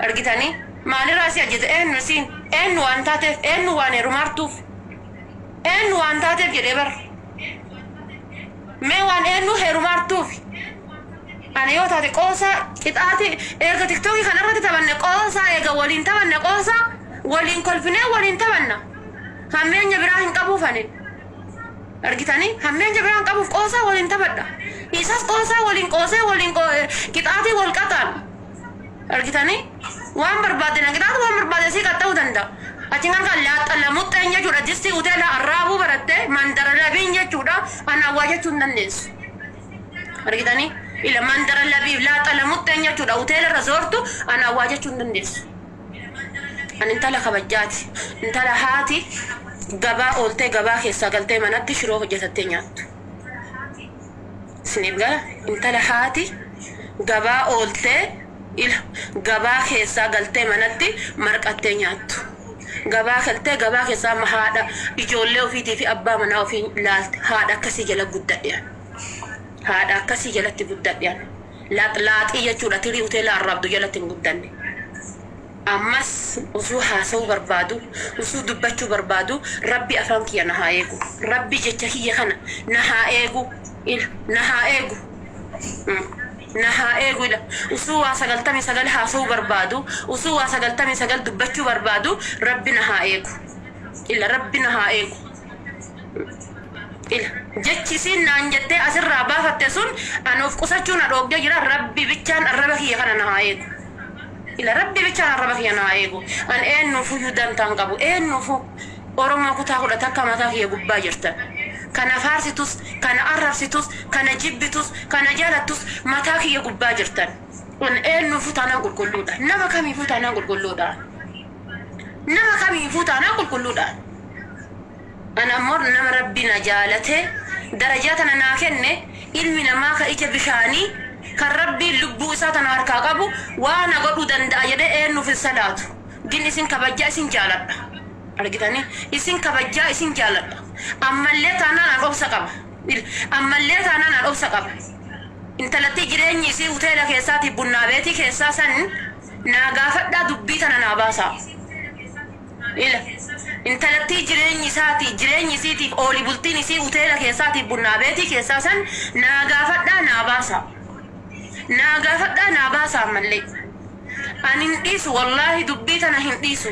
Argitanii? Maalirraa si ajjeese? Eenyu isiin? Eenyu waan taateef? Eenyu waan heerumaartuuf? Eenyu waan taateef jedhee bar. Mee waan eenyu heerumaartuuf? Ani yoo taate qoosaa qixaati erga TikTokii kana irratti taphanne, qoosaa eega waliin taphanne, qoosaa waliin kolfinee waliin taphanna. Hammeenya biraa hin qabuuf ani. Argitanii? Hammeenya biraa hin qabuuf qoosaa waliin taphadha. Isas qoosaa waliin qoosee waliin qixaatii wal qaxaan. Argitanii? Waan barbaadde na qixaatu, waan barbaadde sii qaxxa'uu danda'a. Achi kan kan laaxxalla muxxeen jechuudha, distii hoteela arraabuu baratte mandara labiin jechuudha, anaan waa jechuu hin dandeessu. Argitanii? Ila mandara labiif laaxxalla muxxeen jechuudha, hoteela irra zoortu anaan waa jechuu hin dandeessu. Ani intala kabajjaati. Intala haati gabaa ooltee gabaa keessaa galtee manatti shiroo hojjetattee nyaattu. Isiniif gala? Intala haati gabaa ooltee, ila, gabaa keessaa galtee manatti marqattee nyaattu. Gabaa galtee gabaa keessaa haadha ijoollee ofiitii fi abbaa manaa ofii laalte, haadha akkasii jala guddadhe ani. Haadha akkasii jalatti guddadhe ani. Laaxlaaxii jechuudha, tirii hoteela arraabdu jalatti hin guddanne. Ammas usuu haasa'uu barbaadu, usuu dubbachuu barbaadu, Rabbi afaan kiyya na haa eegu. Rabbi jecha kiyya kana na haa eegu. Ila na haa eegu. Na haa eegu ila. Usuu waa 99 haasa'uu barbaadu, usuu waa 99 dubbachuu barbaadu, Rabbi na haa eegu. Ila Rabbi na haa eegu. Ila jechi isiin naan jettee asirraa baafatte sun ani of qusachuu na dhoogdee jira. Rabbi bichaan arraba kiyya kana na haa eegu. Ila Rabbi bichaan arraba kiyya na haa eegu. An eenyuufuyyuu dantaa hin qabu. Eenyuufuu Oromoo kutaa 11 mataa kiyya gubbaa jirtan. Kana faarsitus, kana arrabsitus, kana jibbitus, kana jaalattus mataa kiyya gubbaa jirtan. An eenyuufuu taanaan qulqulluudha. Nama kamiifuu taanaan qulqulluudha. Nama kamiifuu taanaan qulqulluudha. An ammoo nama Rabbi na jaalatee darajaa tana naa kenne, ilmi namaa ka ija bishaanii kan Rabbiin lubbuu isaa tana harkaa qabu waa na godhuu danda'a jedhee eennuuf hin salaatu. Gin isin kabajjaa isin jaaladha. Argitanii? Isin kabajjaa isin jaaladha. Ammallee taanaan an obsa qaba. Ammallee taanaan an obsa qaba. Intalattii jireenyi isii hoteela keessaatii bunnaa beetii keessaa san naa gaafadhaa, dubbii tana naa baasaa. Ila intalattii jireenyi isaatii jireenyi isiitiif ooli bultiin isii hoteela keessaatiif bunnaa beetii keessaa san naa gaafadhaa naa baasaa. Naa gaafadhaa naa baasaa ammallee. Ani hin dhiisu, wallaahi dubbii tana hin dhiisu.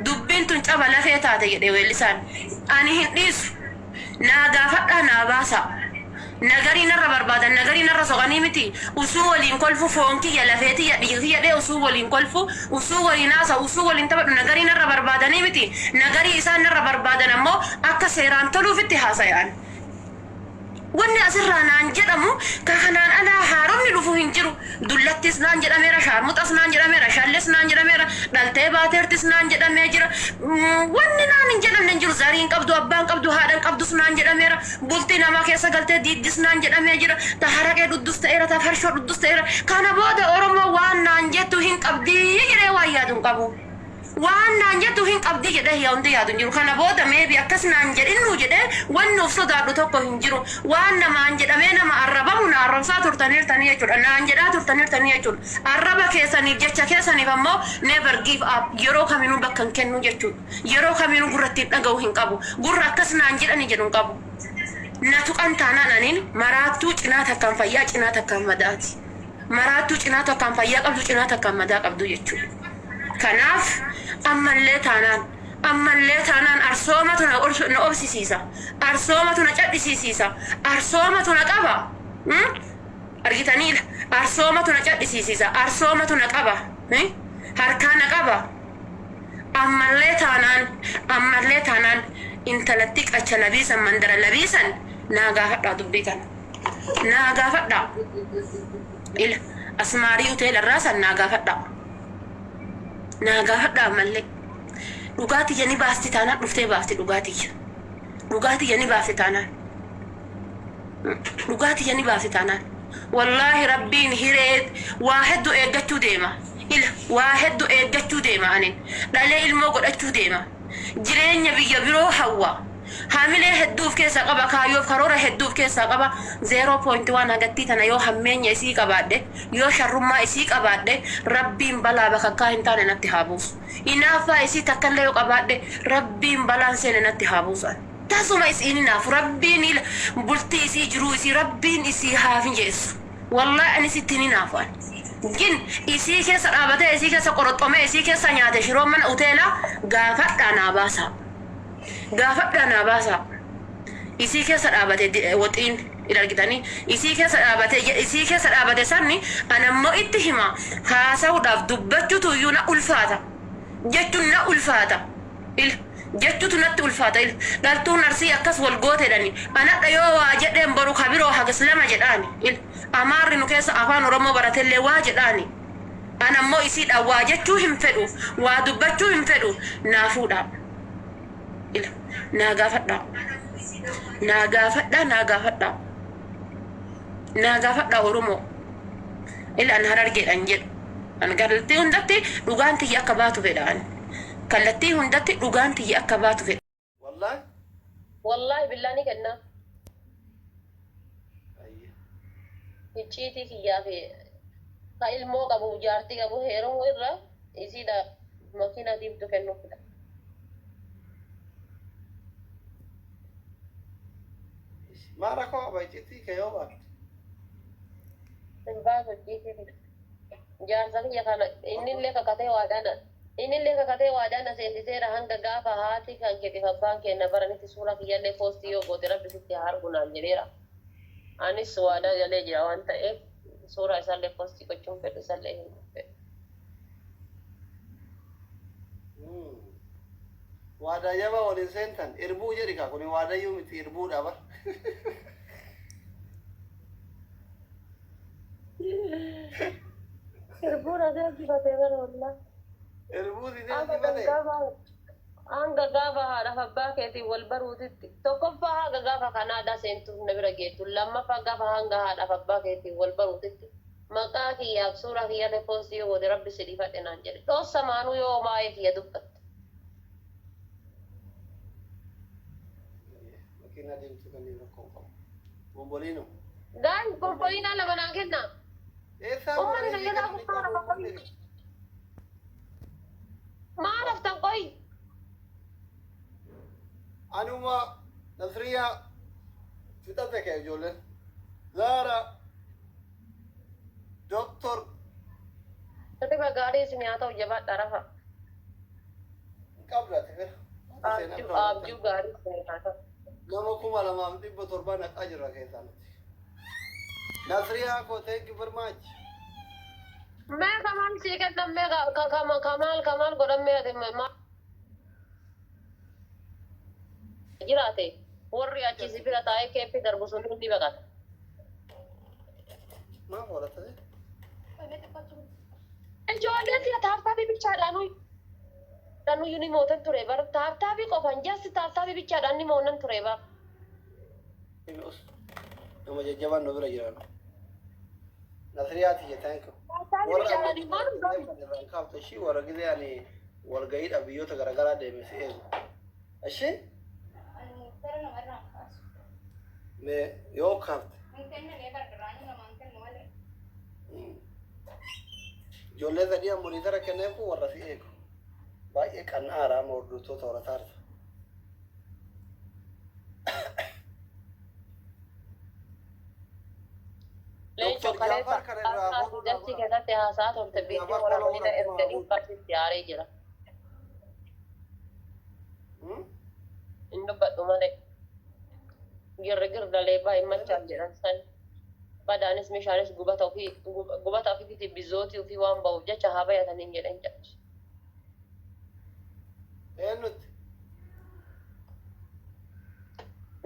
Dubbiin tun caba lafee taate jedhe weellisaan. Ani hin dhiisu. Naa gaafadhaa naa baasaa. Nagarii narra barbaadan, nagarii narra soqanii miti. Usuu waliin kolfu, foon kiyya, lafee tiyya, dhiiga kiyya dhee, usuu waliin kolfu, usuu waliin haasa'u, usuu waliin taphadhu, nagarii narra barbaadanii miti. Nagarii isaan narra barbaadan ammoo akka seeraan toluufitti haasaya'an. Wanni asirraa naan jedhamu ka kanaan alaa haaromni dhufu hin jiru. Dullattis naan jedhameera, shaarmuxas naan jedhameera, shalles naan jedhameera, dhaltee baateertis naan jedhamee jira. Wanni naan hin jedhamne hin jiru. Zarii hin qabdu, abbaa hin qabdu, haadha hin qabdus naan jedhameera. Bultii namaa keessa galtee diiddis naan jedhamee jira. Ta haraqee dhuddus ta'eera, ta farshoo dhuddus ta'eera. Kana booda Oromoo waan naan jettu hin qabdii jedhee waan yaadu hin qabu. Waan naan jettu hin qabdii jedhee hundi yaadu hin jiru. Kana booda maybe akkas naan jedhinnuu jedhee wanni of sodaadhu tokko hin jiru. Waan namaan jedhamee nama arrabamu na arrabsaa turtaniirtanii jechuudha. Naan jedhaa turtaniirtanii jechuudha. Arraba keessaniif jecha keessaniif ammoo never give up, yeroo kaminuu bakka hin kennu jechuudha. Yeroo kaminuu gurra ittiin dhaga'u hin qabu. Gurra akkas naan jedhani jedhu hin qabu. Na tuqan taanaan aniin maraattuu cinaa takkaan fayyaa, cinaa takkaan madaati. Maraattuu cinaa takkaan fayyaa qabdu, cinaa takkaan madaa qabdu jechuudha. Kanaaf ammallee taanaan, ammallee taanaan arsoomatu na obsisiisa. Arsoomatu na cadhisiisiisa. Arsoomatu na qaba. Argitaniidha. Arsoomatu na cadhisiisiisa. Arsoomatu na qaba. Harkaa na qaba. Ammallee taanaan, ammallee taanaan intalatti qacha labiisan, mandara labiisan naa gaafadhaa dubbii tana. Naa gaafadhaa. Ila asmaarii hoteela irraa san naa gaafadhaa. Naa gaafadhaa ammallee. Dhugaa tiyya ni baasti taanaan, dhuftee baafti dhugaa tiyya. Dhugaa tiyya ni baafti taanaan. Dhugaa tiyya ni baafti taanaan. Wallaahi Rabbiin hiree waa hedduu eeggachuu deema. Ila waa hedduu eeggachuu deema anin. Dhalee ilmoo godhachuu deema. Jireenya biyya biroo hawwa. Hamilee hedduu of keessaa qaba, kaayyoof karoora hedduu of keessaa qaba. 0.1 hagattii tana yoo hammeenya isii qabaadhe, yoo sharrummaa isii qabaadhe, Rabbiin balaa bakakkaa hin taane natti haa buusu. Hinaaffaa isii takkallee yoo qabaadhe, Rabbiin balaan seene natti haa buusu an. Tasuma isiin hinaafu. Rabbiin ila bultii isii jiruu isii Rabbiin isii haa mijeessu. Wallahi ani sitti hin hinaafu an. Gin isii keessa dhaabatee isii keessa qoroxxomee isii keessa nyaate shiroo mana uteelaa gaafadhaa naa baasaa. Gaafadhaa naa baasaa. Isii keessa dhaabate woxiin hin argitanii isii keessa dhaabate isii keessa dhaabate sanni anammoo itti hima haasa'uudhaaf dubbachuutu iyyuu na ulfaata jechuun na ulfaata il jechuutu natti ulfaata il dhaltuun arsii akkas wal gooteedhani anadha yoo waa jedheen boru ka biroo hagas lama jedhaani il amaarri nu keessa afaan oromoo baratellee waa jedhaani anammoo isiidhaan waa jechuu hin fedhu waa dubbachuu hin fedhu naa fuudhaa. Ila naa gaafadhaa. Naa gaafadhaa naa gaafadhaa. Naa gaafadhaa Oromoo. Ila an harargeedhaan jedhu. An kallattii hundatti dhugaan tiyya akka baatu fedha an. Kallattii hundatti dhugaan tiyya akka baatu fedha. Wallahi. Wallaahi billaa ni kennaa. Ayye. Icciitii kiyyaa fi ka ilmoo qabu jaartii qabu heerumuu irra isiidha makiinaa diimtuu kennuu fedha. Maa rakkoo qaba icciitii kee yoo baatte? Hin baasu icciitii kiyya. Jaarsa kiyya kana innillee kakatee waadaa na innillee kakatee waadaa na seensiseera hanga gaafa haati kan keetiif abbaan kee na baranitti suuraa kiyyallee poostii yoo goote rabbi sitti haa argu naan jedheera. Anis waadaa galee jira waan ta'eef suuraa isaallee poostii gochuun fedhu isallee hin fedhu. Waadaa jabaa waliin seentan irbuu jedhi kaa kuni waadayyuu miti irbuudha bar. Irbuun adeemsifatee bara wallah. Irbuu si Hanga seensifate. Hanga gaafa haadhaaf abbaa keetiin wal baruutitti tokkoffaa hanga gaafa Kanaadaa seentuuf na bira geettu lammaffaa gaafa hanga haadhaaf abbaa keetiin wal baruutitti maqaa kiyyaaf suuraa kiyyallee poostii yoo goote rabbi si dhiifadhe naan jedhe dhoossa maanuu yoo waa'ee kiyya dubbatte. Makiinaa deemtu kanneen rakkoo qabu. Bomboliino. Guys, bomboliinaa lama naa kennaa. Eessaa Uummanni fuudhanii nayyataa kennu gubbaa lafa qoyi. Maal haftan qoyi? Anuma Nasriyaa fixate kee ijoolleen. Zaara Doktor Hirriba gaarii isin haa ta'u jabaadhaa rafa. Hin qabdu ati fira. Abjuu abjuu gaarii isin haa ta'u. Nama 2700 naqaa jirra keessaa nuti. Nasriyaa koo thank you very much. Mee kamaal sii kennan mee kamaal kamaal godhan mee ati maal jiraate warri achi si bira taa'ee keeppi darbu sun hundi baqata. Maaf hoolattate? Ijoolleen si'a taaptaabii bichaadhaan nuyyuu ni mootan ture bar taaptaabii qofan just taaptaabii bichaadhaan ni moonan ture bar. Nama jajjabaan nu bira jiran. Nasriyaa tiyya thank you. Taaptaabii Warra bichaadhaan ni moonan ture. irraan kaafte ishii warra gizee ani walga'iidhaaf biyyoota garaagaraa deeme si eegu. Ishii mee yoo kaafte. Ijoollee sadii an moniitara kenneef kun warra si eegu. Baay'ee qanna'aadha amma hordoftoota horataarta. Leencoo Dr. kaleessa Jaafar kana irraa haasaa fuudhuu dachii godha. keessatti haasaa turte Dr. viidiyoo Jaafar waraabanii na follow erganii godha. barsiisti aaree jira. Hmm? Hin dubbadhu malee. Girgir dalee baay'ee machaan jedhan san. Badaanis meeshaanis gubata ofii gubata ofiitii bizootii ofii waan ba'uuf jecha haa bayataniin jedhan jedhu. Eenyutti?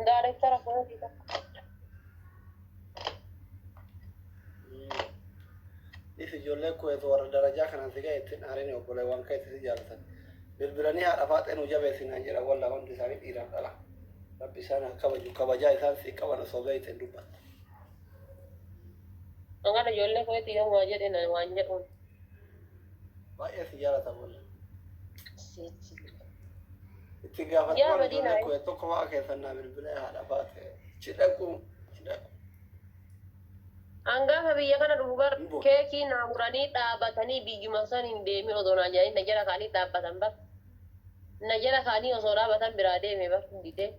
Daarektara kootii tokko. If ijoollee kuweet warra darajaa kanaan si ga'e ittiin aarini obboleewwan keetti si jaalatan. Bilbilanii haadha faaxee nu jabeessinaan jedha walla hundi isaanii dhiiraaf dhala. Rabbi isaan haa kabaju kabajaa isaan sii qaban osoo beekte hin dubbattu. Hangana ijoollee kootii yoo waa jedhe na waan jedhuun. Baay'ee si jaalatan walla. Itti Yaa gaafatamaan Madiinaa. ijoollee koo tokko waa keessan naa bilbilee haadha baate. Ci dhaqu. Ci dhaqu. An gaafa biyya kana dhufu bar Hin boonu. keekii naa muranii dhaabatanii biyyuma san hin deemin osoo naa jedhanii na jala kaanii dhaabbatan bar. Na jala kaanii osoo dhaabatan biraa deeme bar didee.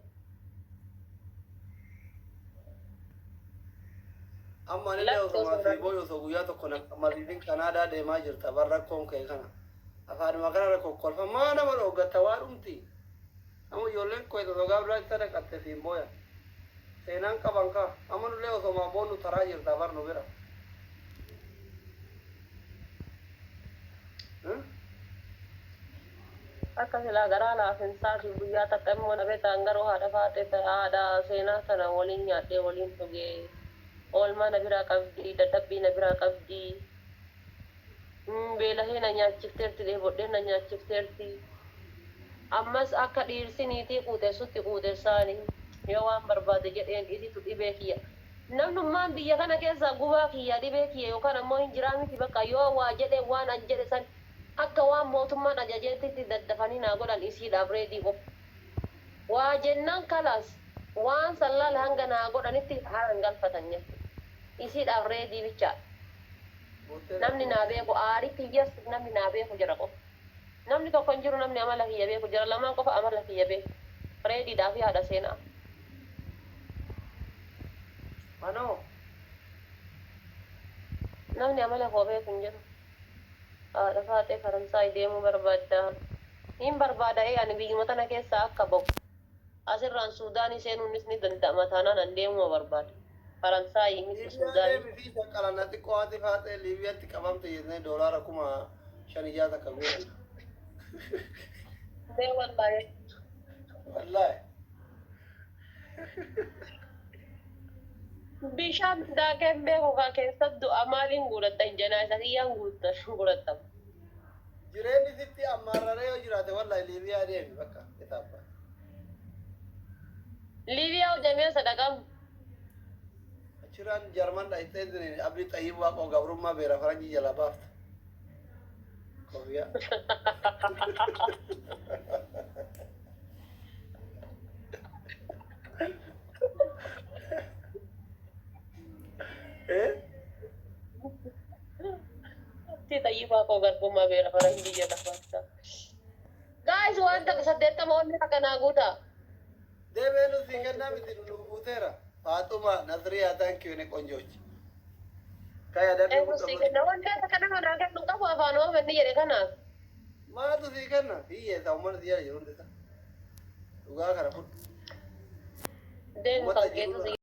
Amma anillee Lakki osoo osoo sii booyu osoo guyyaa tokko na maliifin Kanaadaa deemaa jirta bar rakkoon kee kana. Afaanuma kanarra kokkolfa maa nama dhooggatta waa dhumti. Amma ijoolleen koo osoo gaaf duraa isa dhaqatte siin booyan. Seenaan qaban kaa. Amma nullee osoo maa boonnu taraa jirta bar nu bira. Hmm? Akka silaa garaa laafinsaatiif guyyaa takka immoo na beekaan garuu haadha faatee haadha seenaa sana waliin nyaadhee waliin dhugee oolmaa na biraa qabdi, dadhabbii na biraa qabdi, beelahee na nyaachifteerti, dheebodhee na nyaachifteerti. Ammas akka dhiirsi niitii quuxessutti quuxessaani yoo waan barbaade jedheen isitu dhibee kiyya. Namnummaan biyya kana keessaa gubaa kiyya, dhibee kiyya yookaan ammoo hin jiraa miti, bakka yoo waa jedhe waan an jedhe san akka waan mootummaan ajajeetti daddafanii naa godhan. Isiidhaaf ready qofa. Waa jennaan kalaas waan san laala hanga naa godhanitti haran galfatan jechuudha. Isiidhaaf ready bichaa. Namni naa beeku aarii kiyyas namni naa beeku jira qofa. Namni tokko hin jiru namni amala kiyya beeku jira lamaan qofa amala kiyya beeku. Reedydhaa fi haadha seenaa. Anoo. Namni amala koo beeku hin jiru. Haadha faaxee Faransaay deemuu barbaadda. Hin barbaada ee ani biyyuma tana keessaa akka bahu. Asirraan Suudaanii seenuunis ni danda'ama taanaan an deemuma barbaada. Faransaayii miti Liibiyaa Suudaanii. deemi fi shaqqalana xiqqoo haati faaxee Liibiyaatti qabamte jennee $5,600 takka guuran. Mee wallaahi. Wallaahi. Bishaan daakeen beeku kaa keessatti du'a maaliin guuratta hin jenaa isa kiyyaan guurattama. Jireenyi sitti ammaarraree yoo jiraate wallaahi Liibiyaa deemi bakka kitaabba. Liibiyaa hojjamee sadaqamu. Achirraan Jarman dhayitee Abdii Xayyib Waaqoo gabrummaa beera faranjii jalaa baafta. Kofiyaa. Eh? Abdii Xayyibaa koo garbummaa beera faranjii jala baafta. Guys, wanta 80 onni akkanaa guutaa. Deemee nu sii kennaa miti nu guuteera. Faaxuma Nasriyaa, thank you, ne ቆንጆች. Kaya dafee Eenyu sii kenna wanta akka nama naa kennu qabu afaan Oromoo jedhe kanaaf. Maaltu sii kenna? Hiyyeessa uummata si jala jiru hundi isaa. Dhugaa kana fudhu. Deemu Uummata kan keetu jiru si